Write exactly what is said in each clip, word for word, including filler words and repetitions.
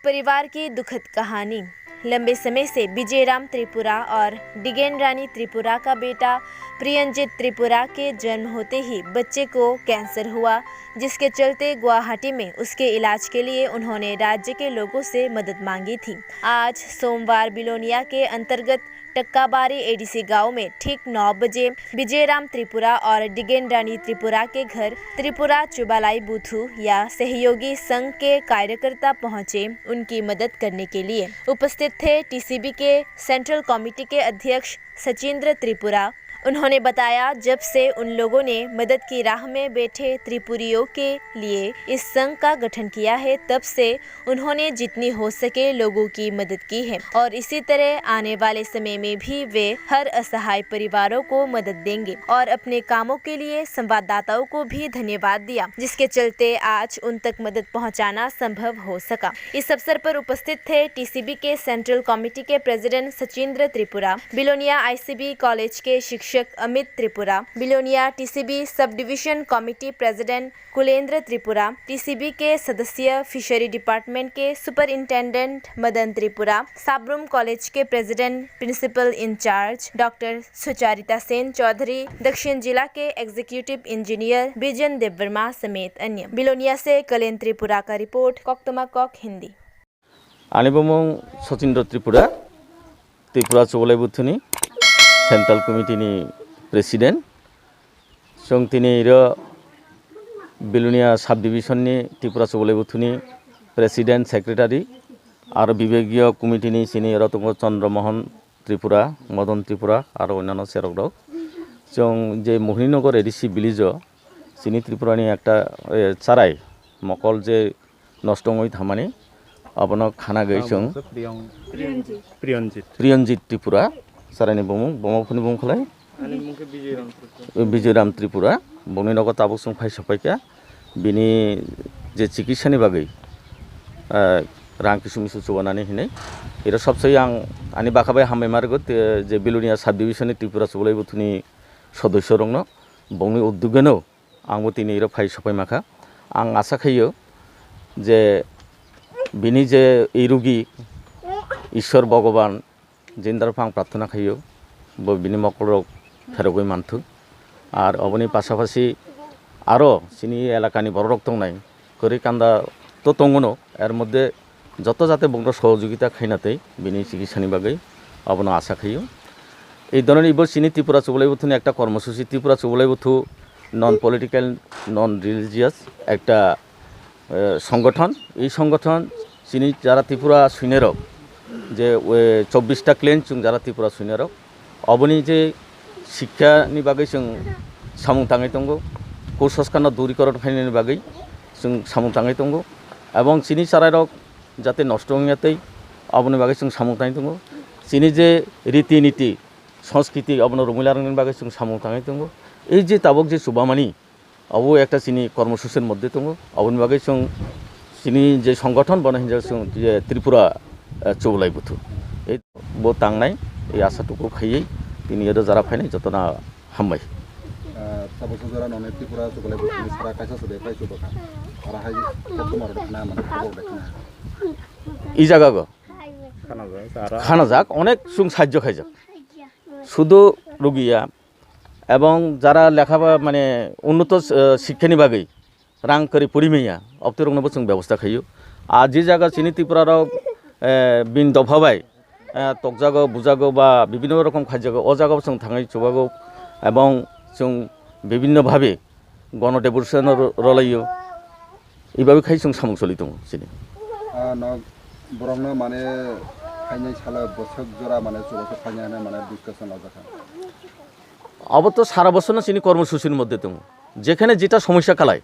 परिवार की दुखद कहानी। लंबे समय से विजयराम त्रिपुरा और डिगेन रानी त्रिपुरा का बेटा प्रियंजित त्रिपुरा के जन्म होते ही बच्चे को कैंसर हुआ, जिसके चलते गुवाहाटी में उसके इलाज के लिए उन्होंने राज्य के लोगों से मदद मांगी थी। आज सोमवार बिलोनिया के अंतर्गत टक्काबारी एडीसी गांव में ठीक नौ बजे विजयराम त्रिपुरा और डिगेन रानी त्रिपुरा के घर त्रिपुरा चुबालाई बुथु या सहयोगी संघ के कार्यकर्ता पहुंचे उनकी मदद करने के लिए। उपस्थित थे टीसीबी के सेंट्रल कमेटी के अध्यक्ष सचिंद्र त्रिपुरा। उन्होंने बताया, जब से उन लोगों ने मदद की राह में बैठे त्रिपुरियों के लिए इस संघ का गठन किया है, तब से उन्होंने जितनी हो सके लोगों की मदद की है और इसी तरह आने वाले समय में भी वे हर असहाय परिवारों को मदद देंगे और अपने कामों के लिए संवाददाताओं को भी धन्यवाद दिया, जिसके चलते आज उन तक मदद पहुंचाना संभव हो सका। इस अवसर पर उपस्थित थे टीसीबी के सेंट्रल कमेटी के president Sachindra Tripura, Belonia ICB college के शिक्षक Amit Tripura, Belonia TCB sub division committee president Kulendra Tripura, TCB के सदस्य फिशरी डिपार्टमेंट के सुपरिंटेंडेंट मदन त्रिपुरा, साब्रुम कॉलेज के president principal incharge doctor Sucharita Sen Chowdhury, दक्षिण जिला के एग्जीक्यूटिव इंजीनियर बिजन देववर्मा समेत अन्य। बिलोनिया से कलेन त्रिपुरा का रिपोर्ट, कोकतमा कोक Hindi. Ani bumung Sachindra Tripura, Tripura Chubalai Buthuni Central Committee ni President. Chwng tini iro Bilonia Sub Division ni Tripura Chubalai Buthuni President, Secretary, aro Bibhagiya Committee ni chini oro tongo Chandra Mohan Tripura, Madan Tripura, aro onyanno serok rok. Chwng je Mohininagar A D C village o chini Tripura ni ekta, eh, charai mokol je nosto wngwi thamani, abono khana gwi chwng Priyanjit. Priyanjit Tripura, charaini bumung, buma buphuni bumung khlai? Ani bumung khe Bijoy Ram Tripura. Bijoy Ram Tripura, bongni nogo tabuk chwng phai sopaikha, bini je chikitsani bagwi, eh, rang kisu misu chubanani hinwi. Iro sabsai ang ani bwkha bai hambai ma rwgo, te-, je Bilonia Sub Division ni Tripura Chubalai Buthuni sodosyo rokno, bongni uddugeno Ang bo tini iro phai sopai makha. Ang asa khaio je bini je ei rugi Ishwar Bhogoban jindar phang prarthana khaio, bo bini mokol rok pherogwi manthung. Ar oboni pasapasi aro chini elakani borok rok tongnai, kwrwi kanda to tongo no, er moddhe joto jate bongno sohojogita khaina tei bini chikitsani bagwi abono asa khaio. Ei dhoroner ibo chini Tripura Chubalai Buthuni ekta kormosuchi, Tripura Chubalai Buthu non political, non religious ekta, eh, songothon. Ei songothon chini jara Tripura suinai rok, je, eh, chobbish ta clan chwng jara Tripura suinai rok, oboni je sikha ni bagwi chwng samung tangwi tongo, kusoskanno durikoron khainani bagwi chwng samung tangwi tongo, ebong chini charai rok jate nosto wngya tei aboni bagwi chwng samung tangwi tongo. Chini je riti niti, sanskriti abono romwi larwknani bagwi chwng samung tangwi tongo. Ei je tabuk je chubamani, abo ekta chini kormosuchir moddhe tongo. Aboni bagwi chwng chini je songothon bono hinjak chwng je Tripura, eh, Chubalai Buthu. Ei bo tangnai, ei asa tuku khaiwi tini oro jara phainai jotono hambai. Ah, tabuk jora nonai Tripura Chubalai Buthuni sara kaisa se bai phai chubakha. Aro hai koktwma rok khna mano, khobor rok khna. I jaga go? Khana jak, aro khana jak, onek chwng sahajjo khaijak. Sudu rugiya, ebong jara lekha ba, mane, unnoto, eh, sikkhani bagwi rang kwrwi puri manya, obwtwi rokno bo chwng bebosta khaio. Ar je jaga chini Tripura rok, eh, bini dopha bai, eh, tokjago, bujago ba bibinno rokom khaijago, o jaga bo chwng thangwi chubago, ebong chwng bibinno bhabe gono devotion ro-, rolaio. Ibabe khai chwng samung choli tongo chini. Ah, no, borokno mane khainai salo bwswk jora mane chwla khe khainai hwnwi mane discussion lajakha. Abo to sara bosorno chini kormosuchini moddhe tongo. Jekhane jeta somosya khalai,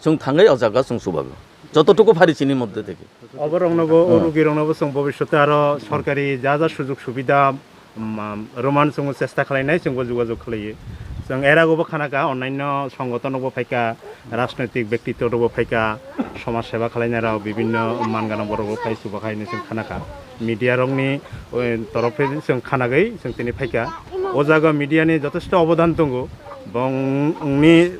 chwng thangwi o jaga chwng chubago. Jototuku phari chini moddhe theke. Oboroknobo, o Hmm. rugiroknobo chwng bobishote aro sorkari ja ja sujog subida, um, um, rwmani chwngbo chesta khlainai, chwngbo jogajog khlaiwi. Chwng eragobo khanakha, onnaino songothonrokbo phaikha, rajnoitik bektitworokbo phaikha, somaj seba khlainairok, bibinno man gwnang borokbo phai chubakhai hinwi chwng khanakha. Mediarokni, o, torop khe chwng khanagwi chwng tini phaikha. O jaga mediani jotesto obodan tongo. Bongni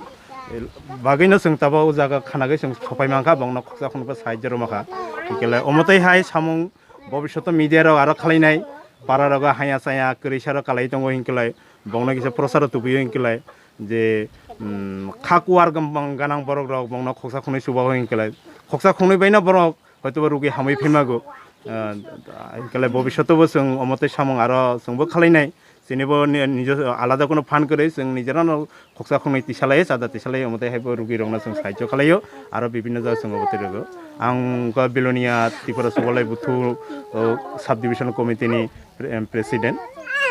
bagwino chwng tabuk o jaga khanagwi chwng sopai mankha, bongno khoksa khunukbo sahajyo rwmakha. Hwnkhe le omo tei hai samung bobishoto media rok aro khwlainai, para rogo haya chaya kwrwi saro kalai tongo, hwnkhe le bongno kisa prosaro tubuyo, hwnkhe le je, um, kha kuar gam-, ganang borok rok bongno khoksa khunui chubago, hwnkhe le khoksa khunui baino borok hoitoba rugi hamwi phaimago. Ah, hwnkhe le bobishoto bo chwng omo tei samung aro chwngbo khwlainai. Chinibo ni-, nijo alada kono phan kwrwi chwng nijera no khoksa khunui tisalai, chada tisalai, omo tei haibo rugi rokno chwng sahajyo khwlaio, aro bibinno jaga chwng obo tei rwgo. Ang kha Belonia Tripura Subalai Buthu, o, Sub Division Committee ni pre-, em, President.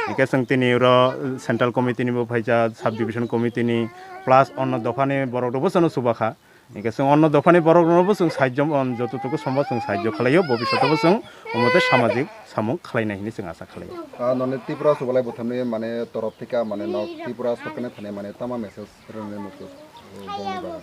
Hwnkhe chwng tini oro Central Committee ni bo phaijak, Sub Division Committee ni, plus onno dopha ni borok rokbo chwngno chubakha. Hingke chwng onno dophani borok rokno bo chwng sahajjo, um, joto toko somba chwng sahajjo khlaio, bobishoto bo chwng omo tei samajik samung khlainai hinwi chwng asa khlaio. Ah, noni Tripura Subalai Buthamni mane torof thika mane nok Tripura sorkarni thani mane tama message rwngwi muchuk, eh, bongni bagwi.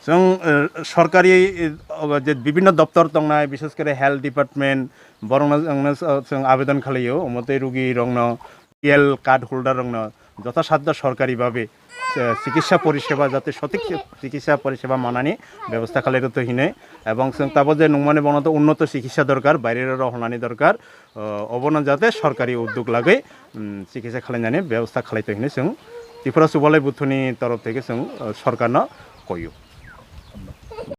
Chwng, eh, sorkari, eh, obo je bibinno doptor tongnai, bishes kore health department, borokno chwng, chwng abedon khlaio, omo tei rugi rokno, B P L card holder rokno joto saddo sorkari babe, eh, chikitsa poriseba jate sothik chi-, chikitsa poriseba manani bebosta khalai rwtwi hinwi, ebong chwng tabo je nungmani bono to unnoto chikitsa dorkar, baire rok honani dorkar, eh, obono jate sorkari uddog lagwi, mm, chikitsa khalainani bebosta khalai twi hinwi chwng Tripura Subalai Buthuni torof theke chwng, eh, sorkarno koyo.